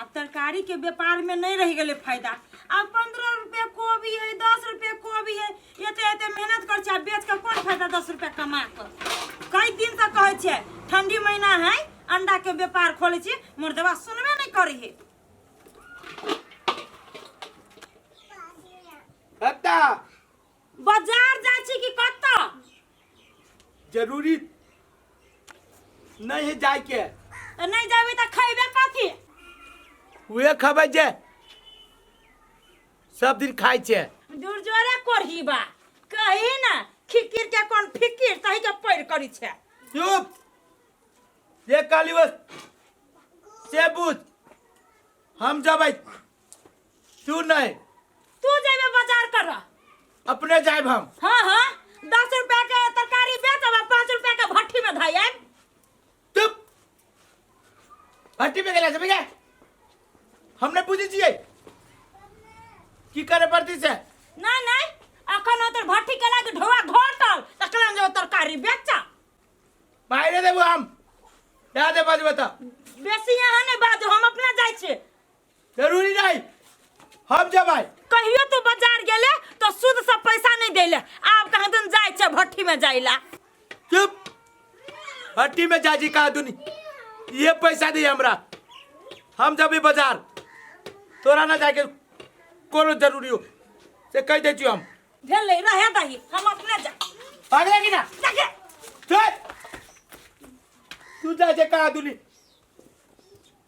आब तरकारी के व्यापार में नहीं रह गेलै फायदा। आब 15 रुपये कोबी है, 10 रुपये कोबी है। एते एते मेहनत कर छै, बेच के कोन फायदा 10 रुपया कमा के? कई दिन से कहै छै ठंडी महीना है, अंडा के व्यापार खोले छी, मुर्दवा सुनबे नहीं करे है। कत्ता? बाजार जाइ छी कि कत्ता? जरूरी नहीं है जाय के। तऽ नहीं जाबी तऽ खैबे कथी? उहे खबै जे सब दिन खाइ छै। दूर जोरे कोरही बा कही ना, खिकिर के कोन फिकिर तही के पैर करी छै। चुप, जे कहली बस से बुझ। हम जबै, तू नहीं। तू जेबे बाजार कर? अपने जायब हम। हाँ हाँ, 10 रुपया के तरकारी बेचब आ 5 रुपया के भट्ठी में धइ आयब। चुप, भट्टी में गेला से भैया हम नहीं पूछे छियै की करे पड़ती से। नहीं नहीं, अखन ओतर भट्ठी के लागे ढोआ घोटल तकला जो तरकारी बेचा। बाहरे देबो हम, याद बजबे तऽ। बेसी यहाँ नहीं बाजो, हम अपना जाइ छियै। जरूरी नहीं, हम जबै। कहियो तू बाजार गेले तो शुद्ध से पैसा नहीं देले, आब कहाँ दिन जाइ छै भट्ठी में जाइला। चुप, भट्टी में जाजी कहा दुनी ये पैसा दे हमरा। हम जबी बाजार, तोरा ना जाके कोनो जरूरी हो से कह दे छियो हम। भेलै, रहे दही, हम अपने जा। पागल कि ना? जाके। चल तू जा जे कहा दुनी,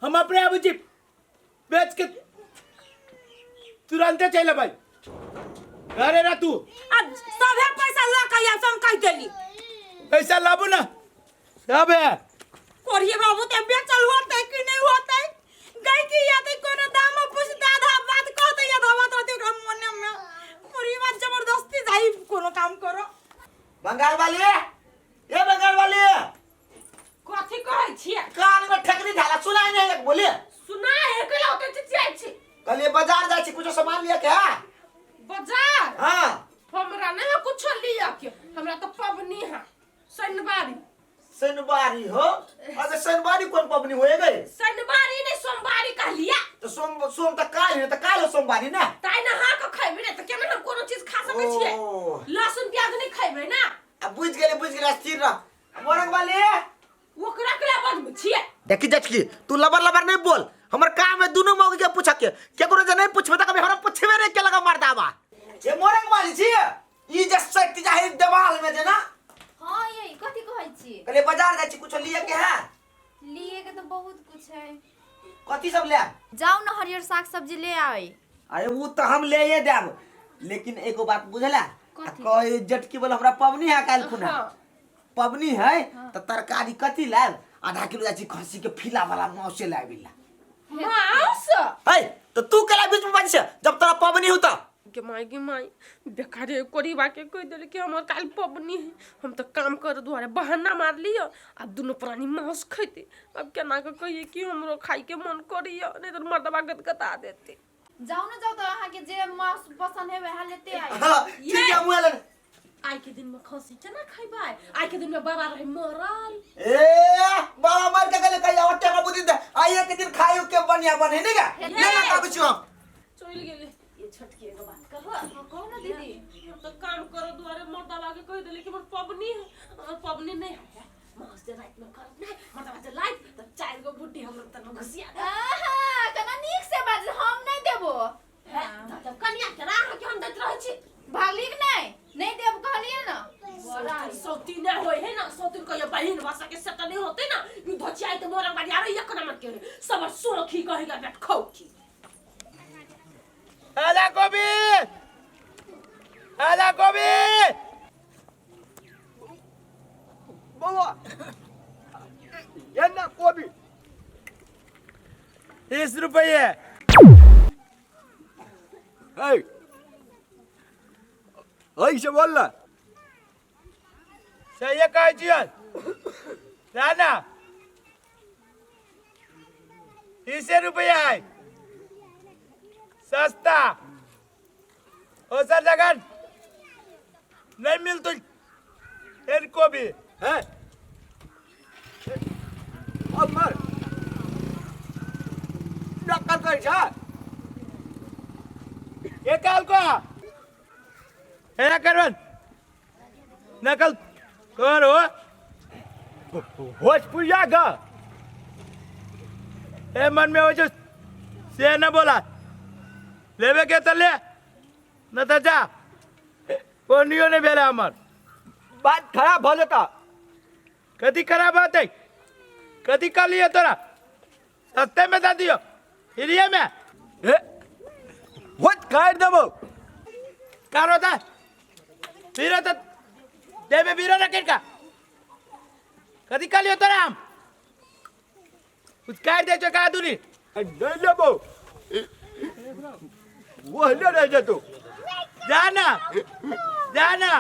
हम अपने आबू छी बेच के तुरंते चलि अबै। घरे रह तू। आ सभे पैसा लऽ के आयल से हम कहि देली। पैसा लाबू ना, सब है। कोरिये बाबू ते बेचल होतै कि नहीं होतै? गई की या ते कोनो दाम पूछते आधा बात कहते, आधा बात रहते ओकरा मने में। कोरिये बात जबरदस्ती जाई कोनो काम करो। बंगाल वाली, ए बंगाल वाली। कथी कहै छियै? कान में ठेकनी झाला, सुनाई नहीं एक बोले। सुना है कला ओते चिचियाइ छी। कहलिए बाजार जाइ छी, कुछो सामान लिया के है? बाजार? हाँ। हमरा नहीं है कुछो लिया के, हमरा तो पबनी है शनिवारी। शनिवारी हो? अरे शनिवारी कौन पबनी होए गई? शनिवारी नहीं सोमवारी कहलिया। तो सोम सोम तक काल है, तो काल हो सोमवारी ना। ताई नहा के खैबे ने त केना हम कोनो चीज खा सकै छियै? ओ। लहसुन प्याज नहीं खैबे ना। अब बुझ गेली, बुझ गेली, स्थिर रह। मोरंग वाली ओकरा के बदबू छियै। देखी जचकी, तू लबर लबर नहीं बोल। हमर काम है दोनों मौगी के पूछा के, केकरो जे नहीं पूछबे त कभी हमरा पूछबे नहीं के लगा मर्दावा। ये मोरंग वाली छी, ई जे सट जाहि देवाल में जे ना। हाँ ये कथी कहै छी? कहलिए बाजार जाइ छी, कुछो लिए के है? लिए के तो बहुत कुछ है। कथी सब ले? जाओ ना हरियर साग सब्जी ले आए। अरे वो तो हम ले ये देब, लेकिन एगो बात बुझला? कथी? कहे जटकी बोला हमरा पबनी है काल्हि खुना। हाँ। पबनी है तो तरकारी कथी लायब? आधा किलो जाइ छी खस्सी के फिला वाला माउसे लाबि ला। माउस? है तो तू केला बीच में बाजै छै जब तोरा पबनी हो त। गे माय गे माय, बेकारे कोरीबा के कह देले कि हमर काल पबनी है। हम तो काम कर दुआरे बहाना मार लियो, आ दुनो प्राणी मांस खैते। अब केना के कहिए कि हमरो खाई के मन करियो, नहीं तो मर्दबा गदगदा देते। जाओ ना जाओ तो अहाँ के जे मांस पसंद है वह लेते आई। हाँ, ठीक है, मुँह ले। आइ के दिन में खसी केना खैबै? आइ के दिन में बाबा रहे मरल। ए बाबा मर के गेले कहिया? ओते का बुद्धि दे आइए के दिन खाइयो के बढ़िया बने नहीं का ले ना काबू छु हम। चल गेले। ये छोटकी एगो बात कहो। हाँ, कहो ना दीदी। हम तो काम करो दुआरे मर्दबा के कह देले कि हमर पबनी है, हमर पबनी नहीं है। मांस जे रात में करब नहीं, मर्दबा जे लाइत त चार गो बुड्ढी हमर तन घुसिया दे। आहा, कना नीक से बाज, हम नहीं देबो। है त कनिया के राह के हम दैत रहै छी। भागली कि नहीं? नहीं देब कहलिए ना। सौती ना होय है ना, सौती कहियो बहिन भाषा के सेट नहीं होते ना। You धचियाई त मोरंग बाड़ी आरो एक नंबर के सब सोखी कहेगा बेट खौकी। आला गोभी, आला गोभी। बौआ ये ना कोबी। 30 रुपये। ऐसे बोल ना। सही है कहै छियै ना, 30 रुपया है, सस्ता ओ सर जगन नहीं मिलतो इनको भी है। अब मर नकल करै छ के कहल को एना करबन नकल तोहर हो भोजपुरिया ग ए मन में हो जो से न बोला लेबे के त ले न त जा कोनियो नहीं भेले हमर बात खराब भऽ जेता कथी खराब होतै कथी कहलियै तोरा सस्ते में दे दियो फ्रीए में ए भोज काटि देबो कारो दा बीरो तो देबे बीरो ना किनका कथी कहलियो तोरा हम कुछ काटि दे छौ का दूरी नहीं लेबो ओहने रह जेतो जा ना जा ना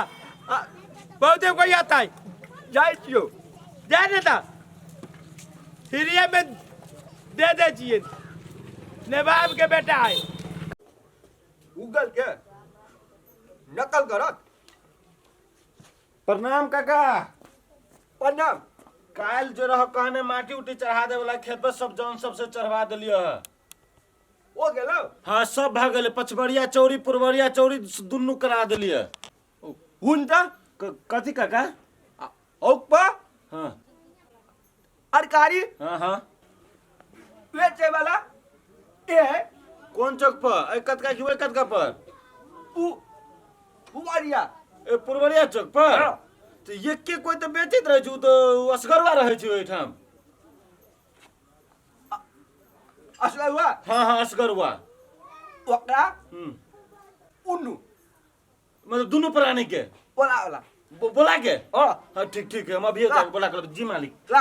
बहुते कोई आता है जाइ छियौ जा ना ता फ्रीए में दे दे छियै नवाब के बेटा है गूगल के नकल करत प्रणाम काका प्रणाम काल्हि जो रह कहने माटी उटी चढ़ा दे वाला खेत पर सब जौन सबसे चढ़वा देलियो है ओ गेलो हाँ सब भए गेलै पछबरिया चौरी पुरबरिया चौरी दुनू करा देलियै हुन त कथी काका औपा हाँ अरकारी हाँ हाँ बेचे वाला ए है कोन चौक पर एहि कतका कि ओहि कतका पर उ पुवरिया ए पुरबरिया चौक पर हाँ। तऽ एके कोइ तऽ बेचैत रहै छै ओ तऽ असगरवा रहै छै ओहिठाम असलुआ हाँ हाँ असगरवा ओकरा हम्म उन्नू मतलब दुनू प्राणी के बोला वाला बोला के हाँ हाँ ठीक ठीक है हम अभी जाके बोला के जी मालिक ला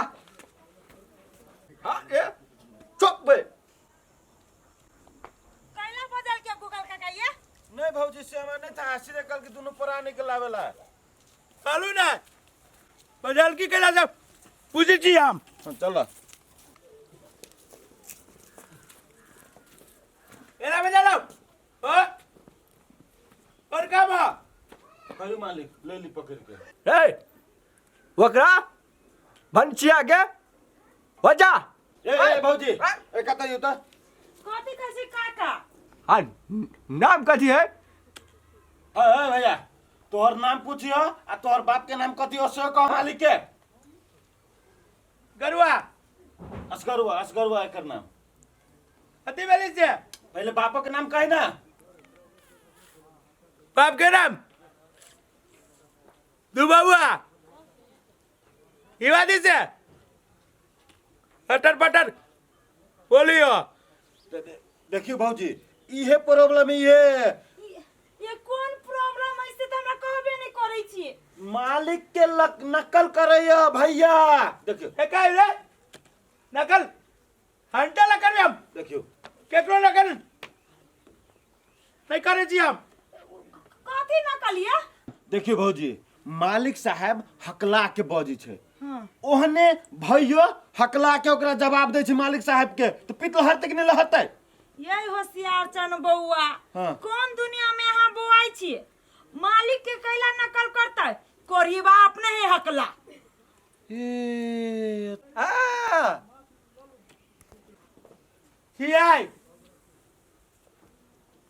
हाँ ए चुप बे कैला बदल के गूगल काका ये नहीं भौजी से हमरा नहीं था सीधे कल के दुनू प्राणी के लावेला चलू ना बदल की कैला सब पूछै छी हम हाँ चलो एना बदल हो और काम हो कहियो मालिक ले ली पकड़ के ए ओकरा भनसिया के बजा ए ए भौजी ए कतऽ यौ तऽ कथी कहै छै काका हाँ नाम कथी है ए ए भैया तोहर नाम पूछियो आ तोहर बाप के नाम कथी हो से कह मालिक के गरुआ असगरुआ असगरुआ एकर नाम अति भेलै से पहिले बापो के नाम कही ना बाप के नाम दुबाबुआ ई बात से अटर पटर बोलियो देखियो भौजी इहे प्रॉब्लम इहे ये कोन प्रॉब्लम है से त हमरा कहबे नहीं करै छी मालिक के नकल करैया भैया देखियो ए का रे नकल हंटा ला करबे हम देखियो केकरो नकल नहीं करे छी हम कथी नकल ये देखियो भौजी मालिक साहेब हकला के बजै छै ओहने भैयो हकला के ओकरा जवाब दै छै मालिक साहेब के तऽ पित लहरतै कि नहि लहरतै यही होशियार चन बौआ हाँ। कोन दुनिया में अहाँ बौआई छी मालिक के कैला नकल करतै कोरीबा अपने ही हकला ए आ छियै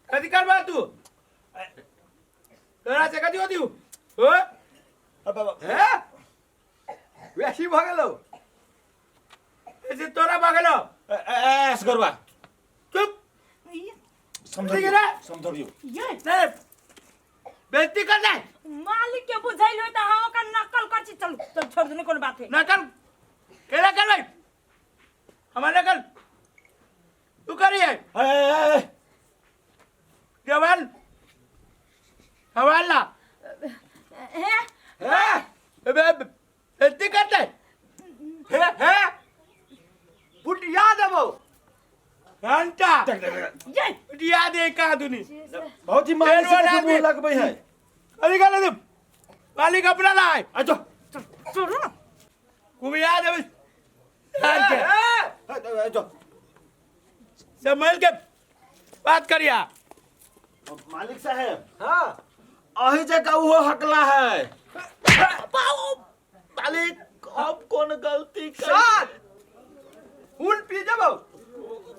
कथी करबा तू तोरा से कथी होती हो हे वैसी भऽ गेलौ ऐसे तोरा भऽ गेलौ ए असगरवा चुप समझबियौ ठीक है। समझबियौ ये नहीं बेइज्जती कर दे मालिक के बुझाइल होय त अहाँ ओकर नकल कर छी चल चल छोड़ दे कोनो बात है नकल केना करबै हमर नकल तू करिए ए, ए, ए, जवान हवाला हे हे बेइज्जती करते हे हे पुटिया देबो घंटा ये दिया दे का दुनी भौजी मालिक से फेर देखियौ मुँह लगबै है अरे का ले मालिक अपना लाए आ जो छोड़ो ना कुबिया दे हे ए, ए, जो संभल के बात करिया मालिक साहेब हाँ अही जगह उहो हकला है मालिक अब कौन गलती कर सात खून पी देबो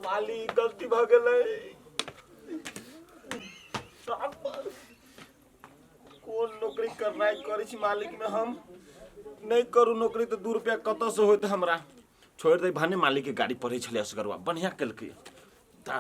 मालिक गलती भऽ गेलै। कोन नौकरी करनाइ करै छी मालिक में हम नहि करू नौकरी तऽ 2 रुपया कतऽसँ होइत हमरा। छोड़ि दे भने मालिक के गाड़ी पढ़ै छलै असगरुआ, बढ़िआँ केलकै। दा